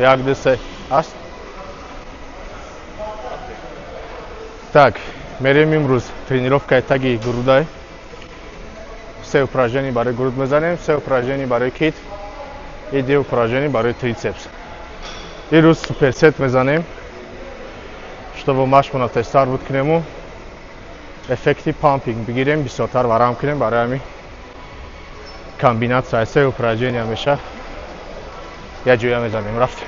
Як, ду, се. Аст? Так, мерем имрӯз тренировкаи таги грудай. Се упражнение барои груд мезанем, се упражнение барои кит и ду упражнение барои трицепс. Ирӯз суперсет мезанем, чтобы машқмона тезтар буд кунему, эффекти пампинг бигирем, бисёртар варам кунем. Барои ҳамин комбинатсияи се упражнения меша, як ҷоя мезанем. Рафтем.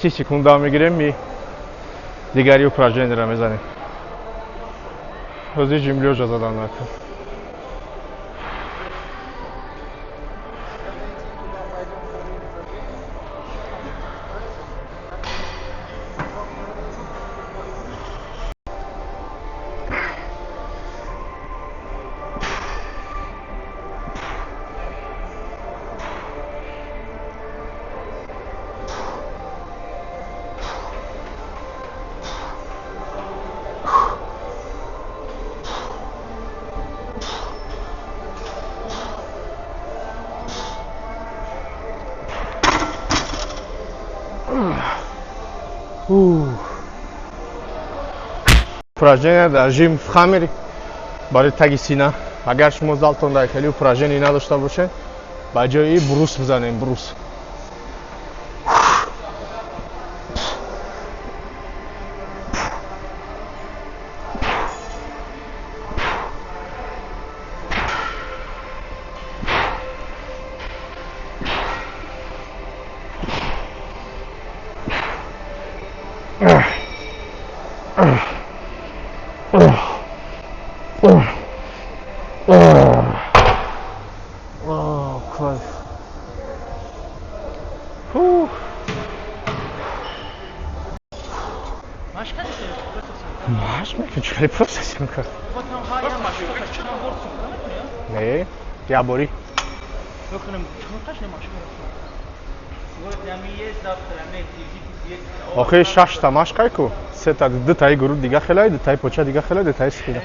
30 секунда мегирем, ми дигари упражнениеро мезанем. Ҳозир жим лёжа задан накун. Упражнение дар жим в хаммер барои таги сина. Агар шумо залтон дар хеле упражнение надошта бошед, ба ҷои брус бизанем, брус. Oh, close. Whew. Маш мекунӣ, чӣ хеле процесс мекард? Не, як борӣ. Охи шашта машқай ку, сета, дутаи груд дига хелай, дутаи поча дига хелай, дутаи спина.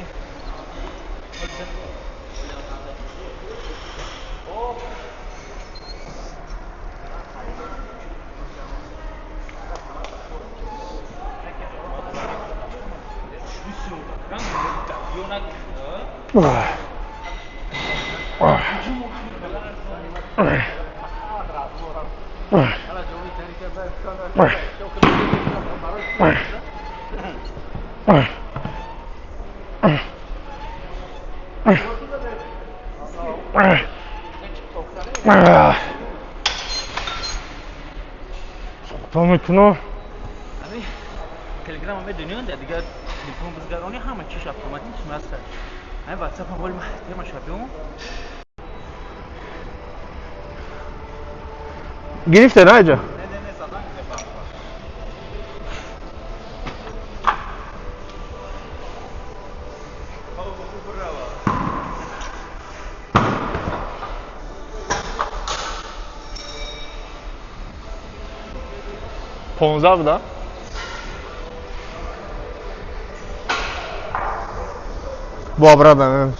Суқто мекуна. Телеграм медонӣ, дигар телефон бизгаронӣ, ҳама чиш автоматик аст. Ҳамин Ватсап ҳам воли тема шабём. Гирифте на иҷа? 15 буда. Бо обратно.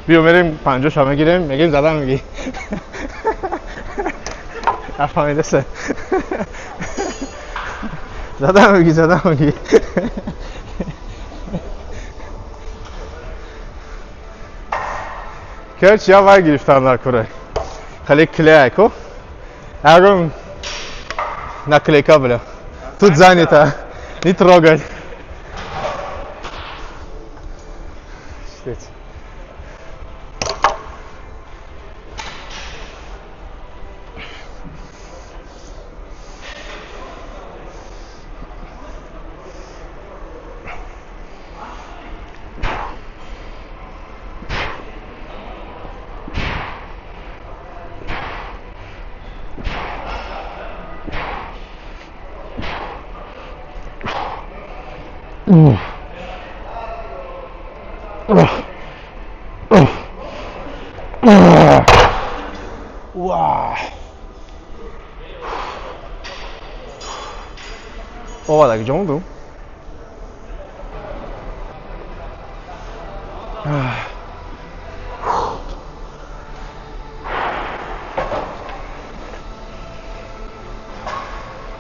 Биё мерем 50 ша мегирем, мегирем задан мегӣ. Нафаҳмидасе. Задан мегӣ, задан мегӣ. Короче, я вай гирифтам дар кура. Хеле клей ку. Ягон наклейка, бля. Тут занято. Не трогать. Пиздец. Уа. Ова дар куҷо мондум?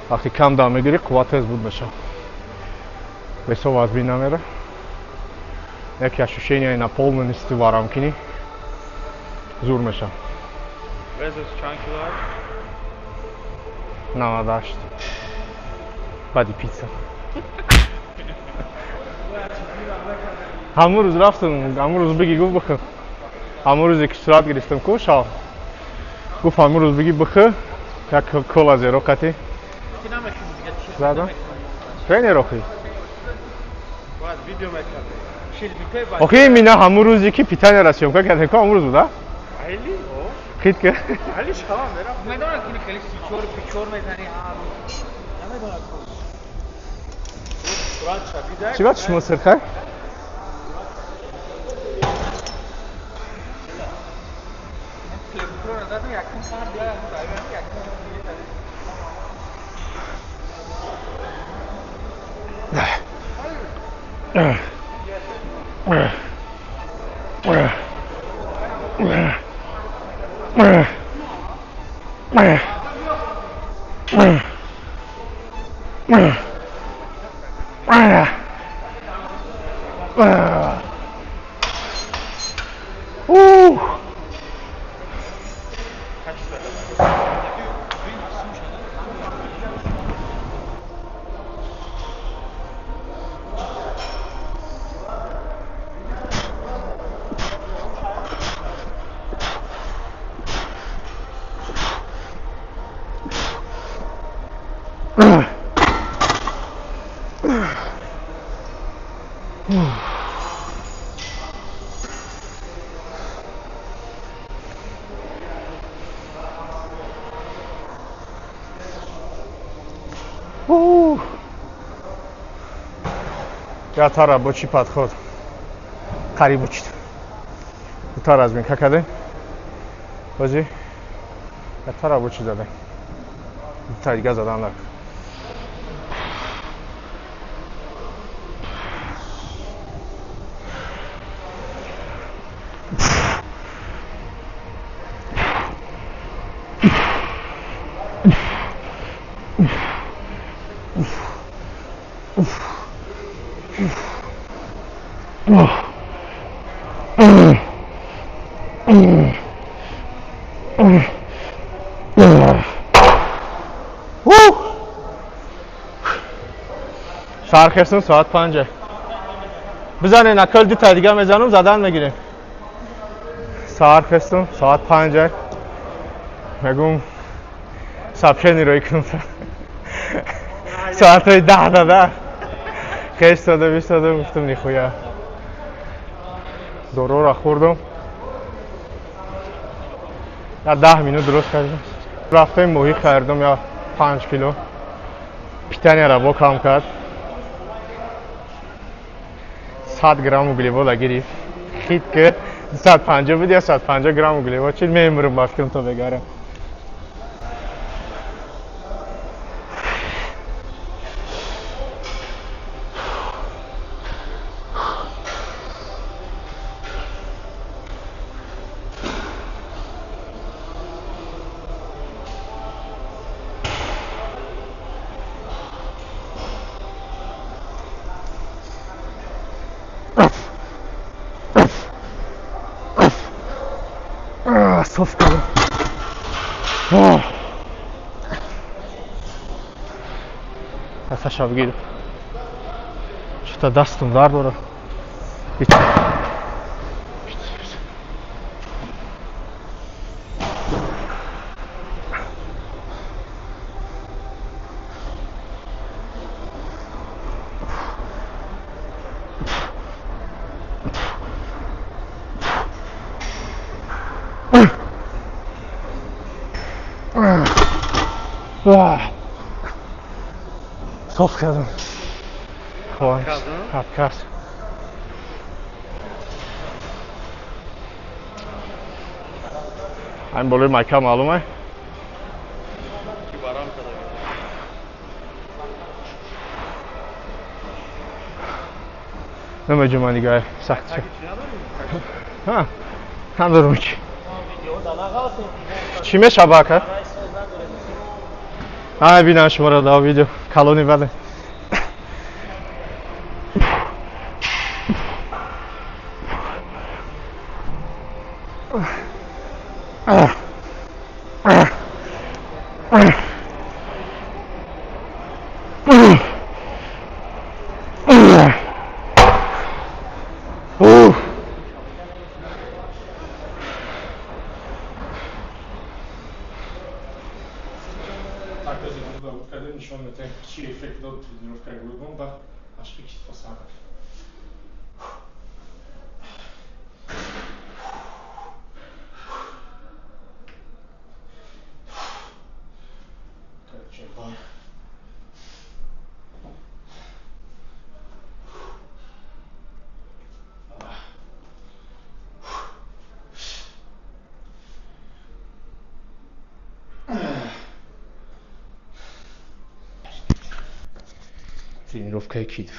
Вақте кам дам мегирӣ, қувват тез буд мешавад. Весо вазбин намера. Яке ощущение наполненности варамкунӣ зур мешавад. Везос чанд кило аст? 98. Баъди пицца. Ҳамун рӯз рафтам, ҳамун рӯз биги гуфт бихӯр. Ҳамун рӯзе ки сурат гирифтам ку шав. Гуфт ҳамун рӯз биги бихӯр, як кола зеро қатӣ. Ки намекунӣ дига чӣ? Задам. Тренер охи. Бояд видео мекардӣ. Шил бипе баъд. Охи мина ҳамун рӯзе ки питанияра съёмка кардем ку ҳамун рӯз буда? Айли? О. Хит ки. Айли шава мерам. Медонам ки хеле сичор пичор мезанӣ ҳар рӯз. Намедонам ку. Сурат шабида. Чӣ бад шумо сирхай? Телефонро задам якум сар бия, якум дига задам. Ята рабочий подход. Қариб учит. Дута разминка кардем. Бози ята рабочий задем. Дута дига задан накун. Сархестум соат 5. Бизанен акал дута дига мезанам, задан мегирем. Сархестум соат 5. Мегум сообщение рӯй кунам. Соатҳои 10 дада. Хеш дода, бистода, гуфтам нихуя. Доруро хӯрдам. Я 10 минут дуруст кардам. Рафтем моҳӣ харидам я 5 кило. Питанияро бо кам кард. 100 грамм углевода гирифт. Хит ки 250 буд я 150 грамм углевод. Чи мемурам ба фикрам то бегарам. Соф кардам. Дасташа бигирам. Чута дастум дард дорад. Соф кардам. Отказ. Ҳамин болои майка маълум ай? Намеҷуман дига сахт шуд. Ҳа, надорум чи. Чӣ мешава ака? Ҳа, бинам шуморо дар видео калони бале. Нишон метаҳем чӣ эффект дод тренировкаи грудмон ва машқи китфо сар. Тренировкаи китф.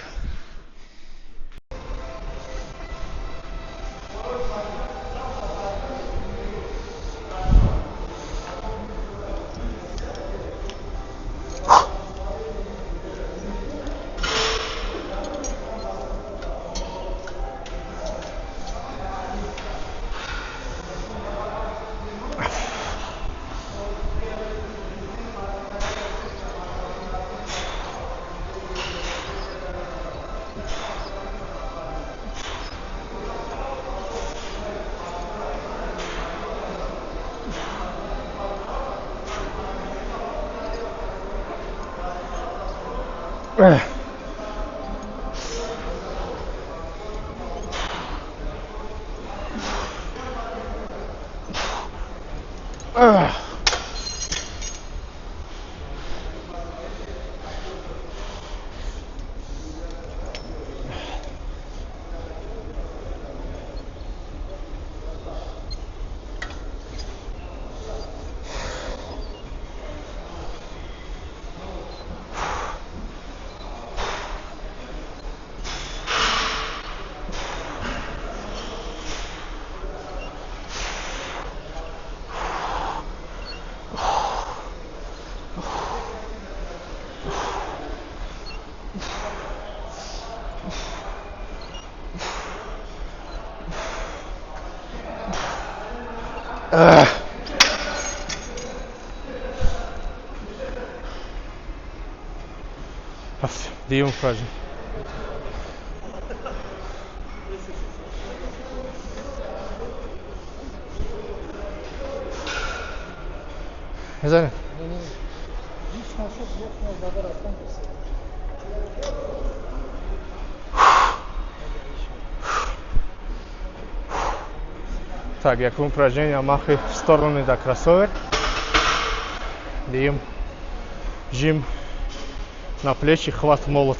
Дуюм упражнение. Мезанем? Так, якум упражнение махи в стороны да кроссовер. Дуюм жим на плечи, хват молот.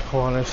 Хванес.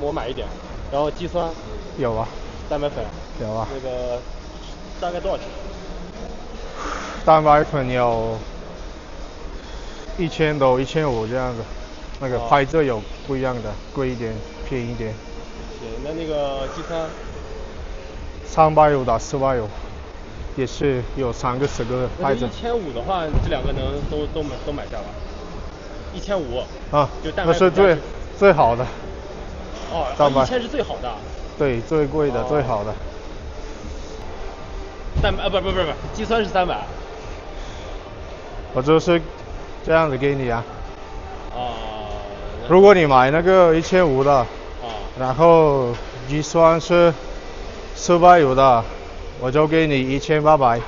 我买一点，然后肌酸有啊，蛋白粉有啊，那个大概多少钱？蛋白粉有1000多、1500这样子，那个牌子有不一样的，贵一点、便宜一点。行，那个肌酸350到450，也是有3个、4个牌子。1500的话，这两个能都买下吧？1500啊，就蛋白粉那是最好的。哦，1000是最好的。对，最贵的、最好的。蛋白啊，不，肌酸是300。我就是这样子给你啊。啊。如果你买那个1500的，然后肌酸是450的，我就给你1800，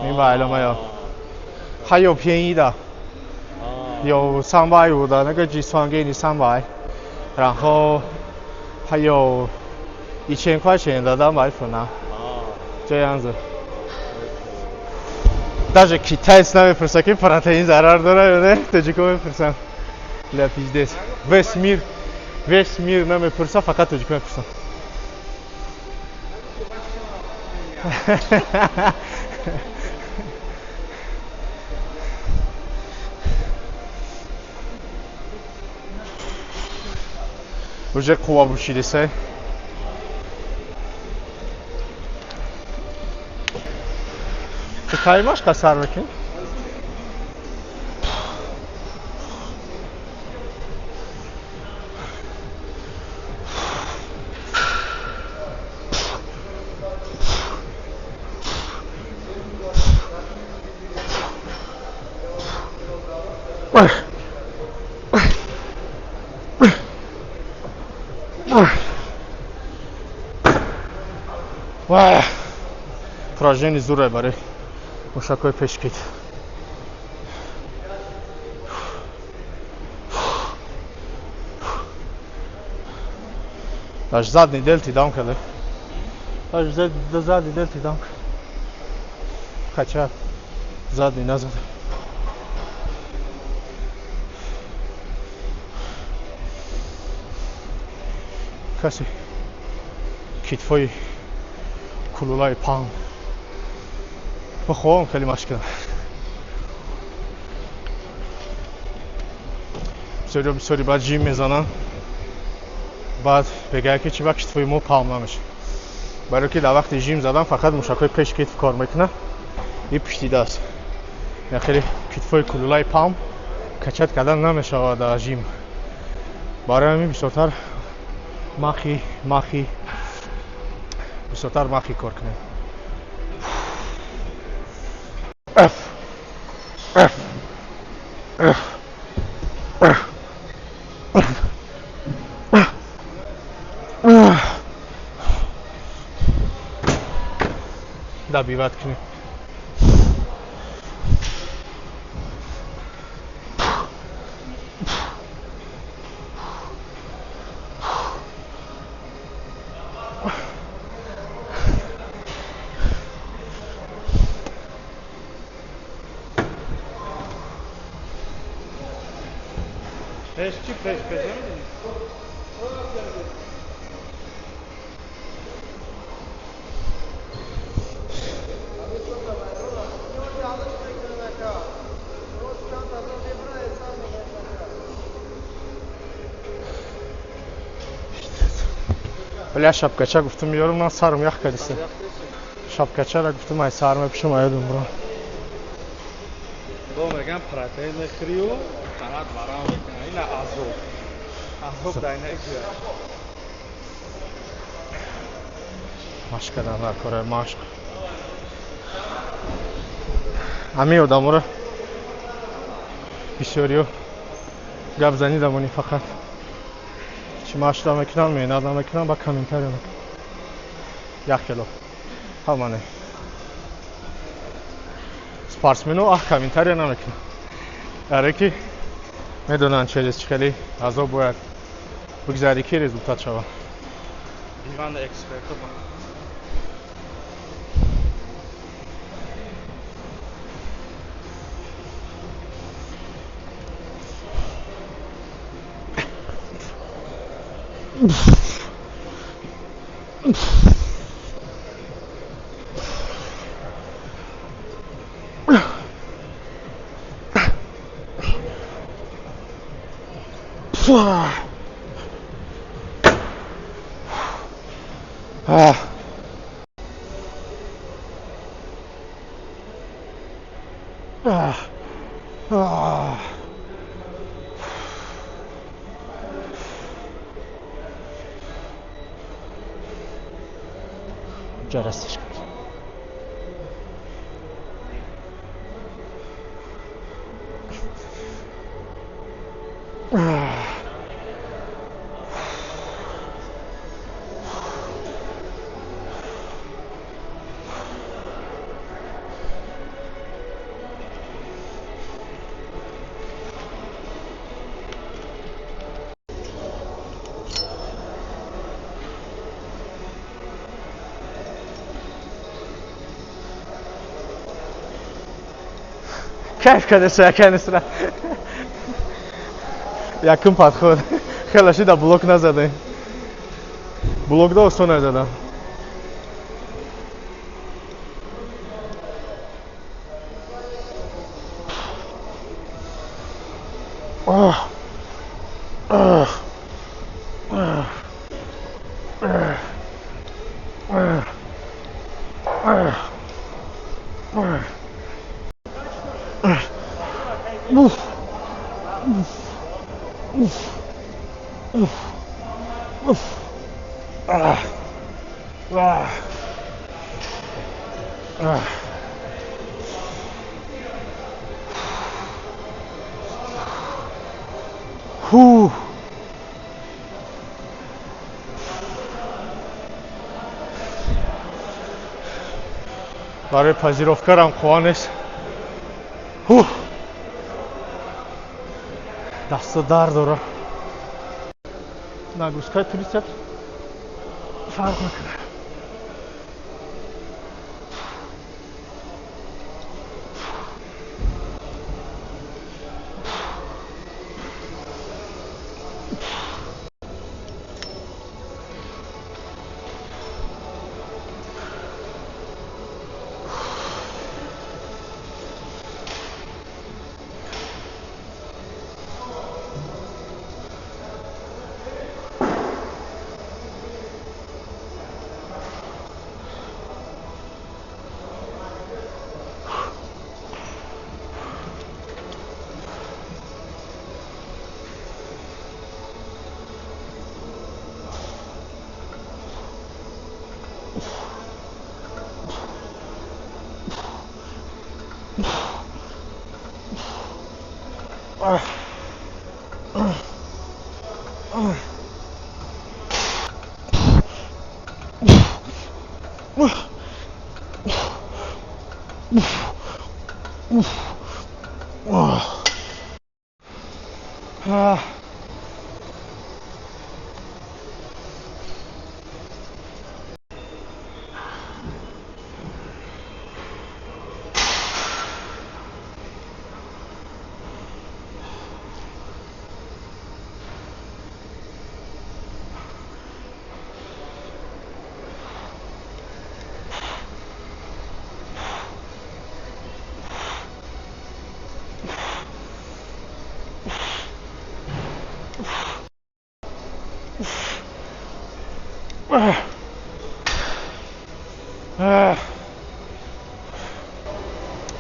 明白了没有？还有便宜的，有350的那个肌酸给你300。然后还有1000块钱的蛋白粉啊，这样子。Даже китайц намепурса ки протеин зарар дора ё не, тоҷико мепурсанд. Ля пиздец. Весь мир намепурса, фақат тоҷико мепурсанд. Уже қувва бушидесай. Ту кай машқа сар мекунӣ? Ва упражнение зурай барои мушакҳои пешкит. Даже задний дельты дам каде. Даже задний дельты дам. Хотя задний назад. Каси китфои кулулаи паҳн бихоҳам хеле машқ кунам. Бисёриҳо бисёри баъд жим мезананд, баъд мегӯянд ки чи ба китфои мо паҳн намешавад. Барои ки дар вақти жим задан фақат мушакҳои пеши китф кор мекунанд и пушти даст. Я хеле китфои кулулаи паҳн качат кардан намешавад дар жим. Барои ҳамин бисёртар махи бисёртар махи кор кунем. F F F F добивать кунем. Пеш чӣ пеш пеш намедонӣ? Бля, шапкача гуфтам меёрам, ман сарм ях кардиса. Шапкачара гуфтам, ай сар мепӯшам, аёдум бро. Бо мегам протеин мехӯрию танат варам мекунад. Ина азоб. Азоб дар ина ҷоя. Машқ кардан дар кора машқ. Ҳамин одаморо бисёриё гап занӣ дамонӣ фақат. Чӣ машқ намекунам, меҳнат намекунам, ба комментария мекунам. Як кило. Ҳамане. Спортсмено ах комментария намекунам. Даре ки медонанд через чӣ хеле азоб бояд бигзарӣ ки результат шавад. Диван эксперто. Ҷарастиш кард. Кайф кардеса яка нисра. Якум подход. Хеле шида блок назадем. Блок да осон назадам. Ох. Ох. Ох. Ох. Ох. Ох. Уф. Уф. Уф. Уф. Ах. Ах. Ах. Фу. Барои пазировкарам қувва нест. Фух. Дасто дард дора. Нагрузкаи трицепс фарқ мекунад.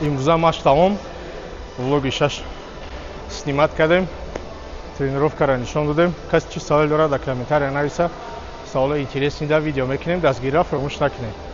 Имрӯза машқ тамом. Влоги шаш снимать кардем, тренировкаро нишон додем. Касе чӣ савол дорад, дар комментария нависа. Саволои интересный да видео мекунем. Дастгирира фаромӯш накунед.